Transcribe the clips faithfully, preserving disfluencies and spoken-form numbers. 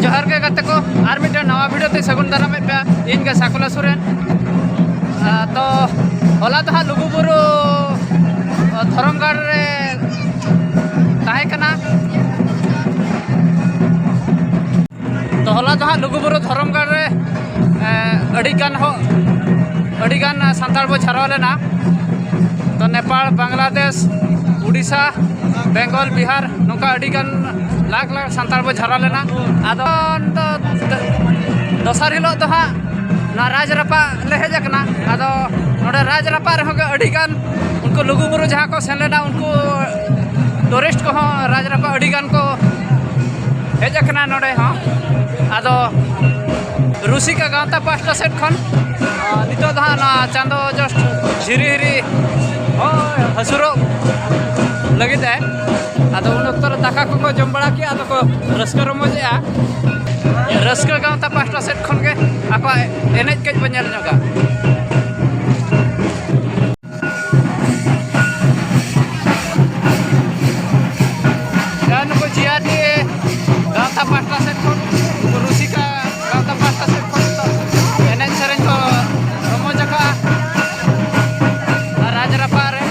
ᱡᱚᱦᱟᱨ ᱜᱮ ᱜᱟᱛᱮ ᱠᱚ, ᱟᱨ ᱢᱤᱫᱴᱮᱱ ᱱᱟᱣᱟ ᱵᱷᱤᱰᱤᱭᱳ ᱛᱮ ᱥᱟᱹᱜᱩᱱ ᱫᱟᱨᱟᱢᱮᱫ ᱯᱮᱭᱟ᱾ ᱤᱧ ᱜᱮ ᱥᱟᱠᱩᱞᱟ ᱥᱚᱨᱮᱱ᱾ ᱟᱨ ᱛᱚ ᱦᱚᱞᱟ ᱫᱚ ᱦᱟᱸᱜ ᱞᱩᱜᱩᱵᱩᱨᱩ ᱫᱷᱚᱨᱚᱢ ᱜᱟᱲ ᱨᱮ ᱛᱟᱦᱮᱸ ᱠᱟᱱᱟ᱾ ᱛᱚ ᱦᱚᱞᱟ ᱫᱚ ᱦᱟᱸᱜ ᱞᱩᱜᱩᱵᱩᱨᱩ ᱫᱷᱚᱨᱚᱢ ᱜᱟᱲ ᱨᱮ ᱟᱹᱰᱤ ᱜᱟᱱ ᱦᱚᱸ ᱟᱹᱰᱤ ᱜᱟᱱ ᱥᱟᱱᱛᱟᱲ ᱵᱚ ᱡᱷᱟᱨᱣᱟ ᱞᱮᱱᱟ᱾ ᱛᱚ ᱱᱮᱯᱟᱞ, ᱵᱟᱝᱞᱟᱫᱮᱥ, ᱩᱰᱤᱥᱟ, ᱵᱮᱝᱜᱚᱞ, ᱵᱤᱦᱟᱨ, ᱱᱚᱝᱠᱟ ᱟᱹᱰᱤ ᱜᱟᱱ ᱞᱟᱠᱷ ᱞᱟᱠᱷ ᱥᱟᱱᱛᱟᱲ ᱵᱚ ᱡᱷᱟᱨᱣᱟ ᱞᱮᱱᱟ᱾ ᱟᱫᱚ ᱫᱚᱥᱟᱨ ᱦᱤᱞᱳᱜ ᱫᱚ ᱦᱟᱸᱜ ᱱᱚᱣᱟ ᱨᱟᱡᱽ ᱨᱟᱯᱟᱜ ᱞᱮ ᱦᱮᱡ ᱟᱠᱟᱱᱟ᱾ ᱟᱫᱚ ᱱᱚᱰᱮ ᱨᱟᱡᱽ ᱨᱟᱯᱟᱜ ᱨᱮᱦᱚᱸ ᱜᱮ ᱟᱹᱰᱤ ᱜᱟᱱ ᱩᱱᱠᱩ ᱞᱩᱜᱩᱵᱩᱨᱩ ᱡᱟᱦᱟᱸ ᱠᱚ ᱥᱮᱱ ᱞᱮᱱᱟ, ᱩᱱᱠᱩ ᱴᱩᱨᱤᱥᱴ ᱠᱚᱦᱚᱸ ᱨᱟᱡᱽ ᱨᱟᱯᱟᱜ ᱟᱹᱰᱤ ᱜᱟᱱ ᱠᱚ ᱦᱮᱡ ᱟᱠᱟᱱᱟ ᱱᱚᱰᱮ ᱦᱚᱸ᱾ ᱟᱫᱚ ᱨᱩᱥᱤᱠᱟ ᱜᱟᱶᱛᱟ ᱯᱟᱦᱴᱟ ᱥᱮᱫ ᱠᱷᱚᱱ ᱱᱤᱛᱚᱜ ᱫᱚ ᱦᱟᱸᱜ ᱱᱚᱣᱟ ᱪᱟᱸᱫᱚ ᱡᱚᱥᱴ ᱡᱷᱤᱨᱤ ᱦᱤᱨᱤ ᱦᱚᱸ ᱦᱟᱹᱥᱩᱨᱚᱜ ᱞᱟᱹᱜᱤᱫ ᱮ᱾ ᱟᱫᱚ ᱩᱱ ᱚᱠᱛᱚ ᱨᱮ ᱫᱟᱠᱟ ᱠᱚᱠᱚ ᱡᱚᱢ ᱵᱟᱲᱟ ᱠᱮᱜᱼᱟ, ᱟᱫᱚ ᱠᱚ ᱨᱟᱹᱥᱠᱟᱹ ᱨᱚᱢᱚᱡᱮᱜᱼᱟ᱾ ᱨᱟᱹᱥᱠᱟᱹ ᱜᱟᱶᱛᱟ ᱯᱟᱦᱴᱟ ᱥᱮᱫ ᱠᱷᱚᱱ ᱜᱮ ᱟᱠᱚᱣᱟᱜ ᱮᱱᱮᱡ ᱠᱟᱹᱡ ᱵᱚᱱ ᱧᱮᱞ ᱧᱚᱜᱟ᱾ ᱱᱩᱠᱩ ᱡᱤ ᱟᱨ ᱰᱤ ᱮ ᱜᱟᱶᱛᱟ ᱯᱟᱦᱴᱟ ᱥᱮᱫ ᱠᱷᱚᱱ, ᱱᱩᱠᱩ ᱨᱩᱥᱤᱠᱟ ᱜᱟᱶᱛᱟ ᱯᱟᱦᱴᱟ ᱥᱮᱫ ᱠᱷᱚᱱ ᱮᱱᱮᱡ ᱥᱮᱨᱮᱧ ᱠᱚ ᱨᱚᱢᱚᱡᱽ ᱟᱠᱟᱫᱼᱟ ᱨᱟᱡᱽ ᱨᱟᱯᱟᱜ ᱨᱮ᱾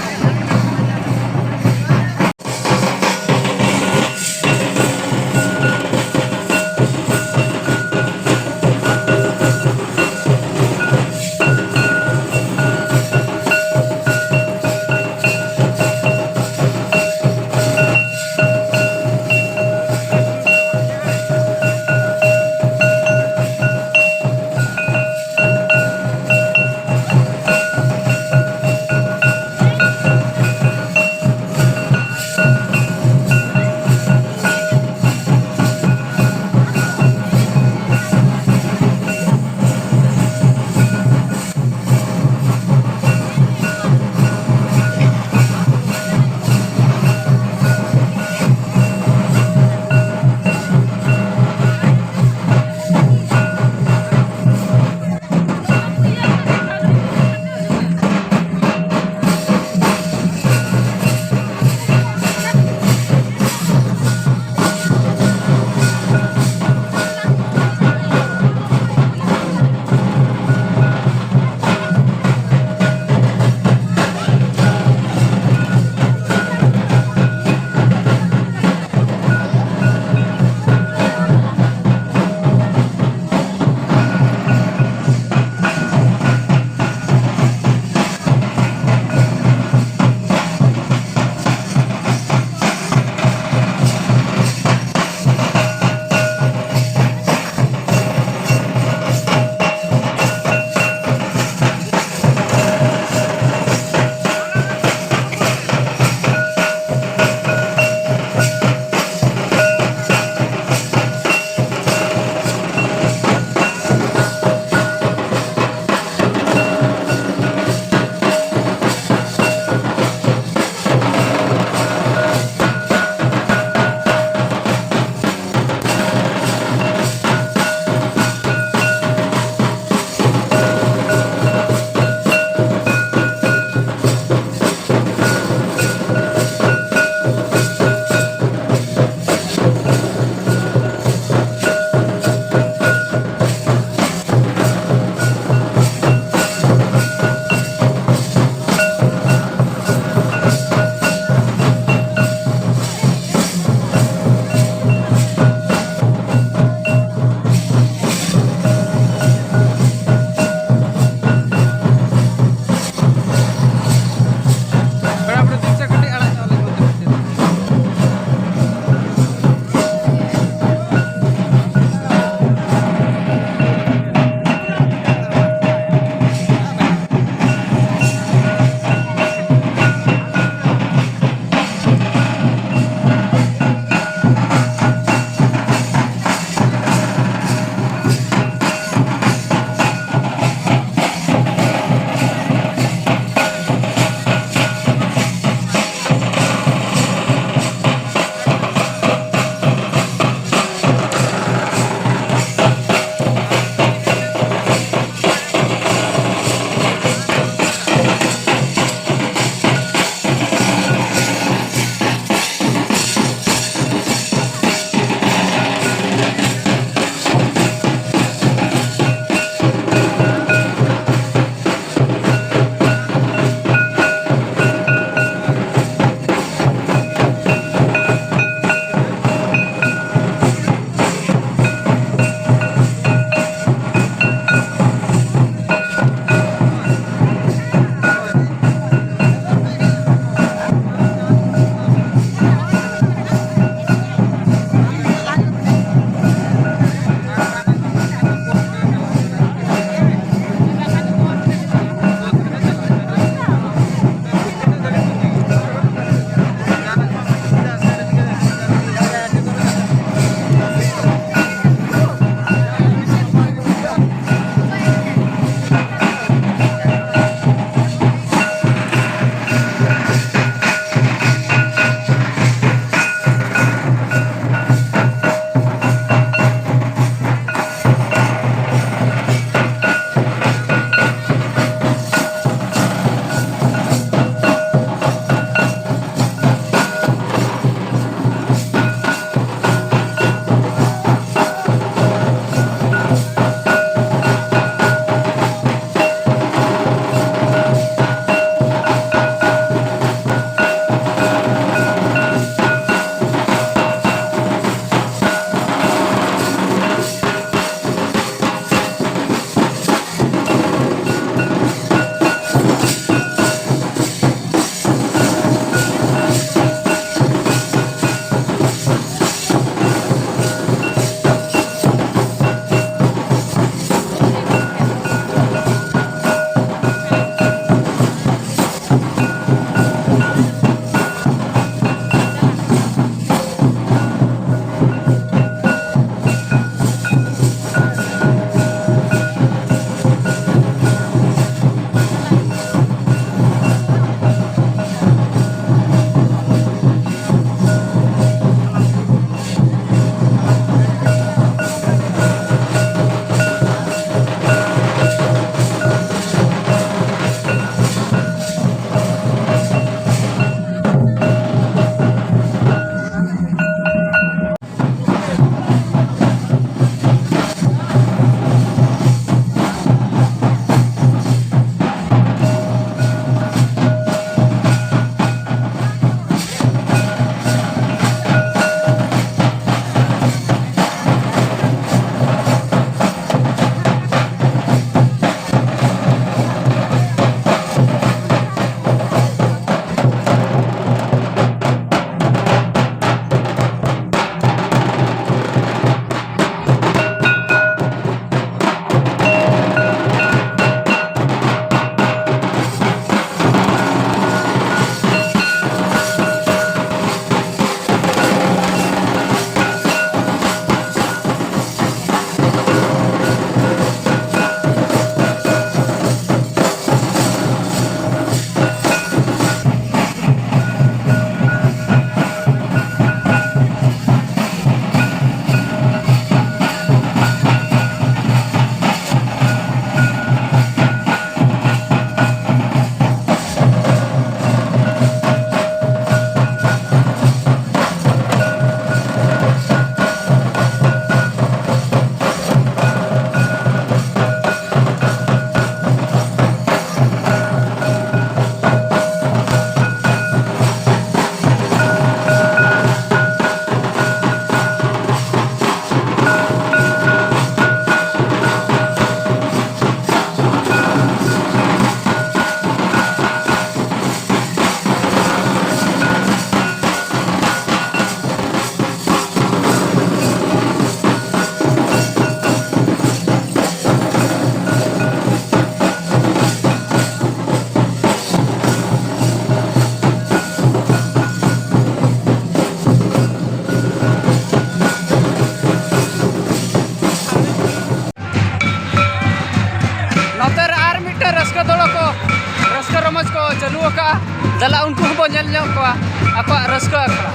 ᱪᱟᱞᱟᱜ, ᱩᱱᱠᱩ ᱦᱚᱸᱵᱚᱱ ᱧᱮᱞ ᱧᱚᱜ ᱠᱚᱣᱟ ᱟᱠᱚᱣᱟᱜ ᱨᱟᱹᱥᱠᱟᱹ ᱟᱠᱷᱲᱟ᱾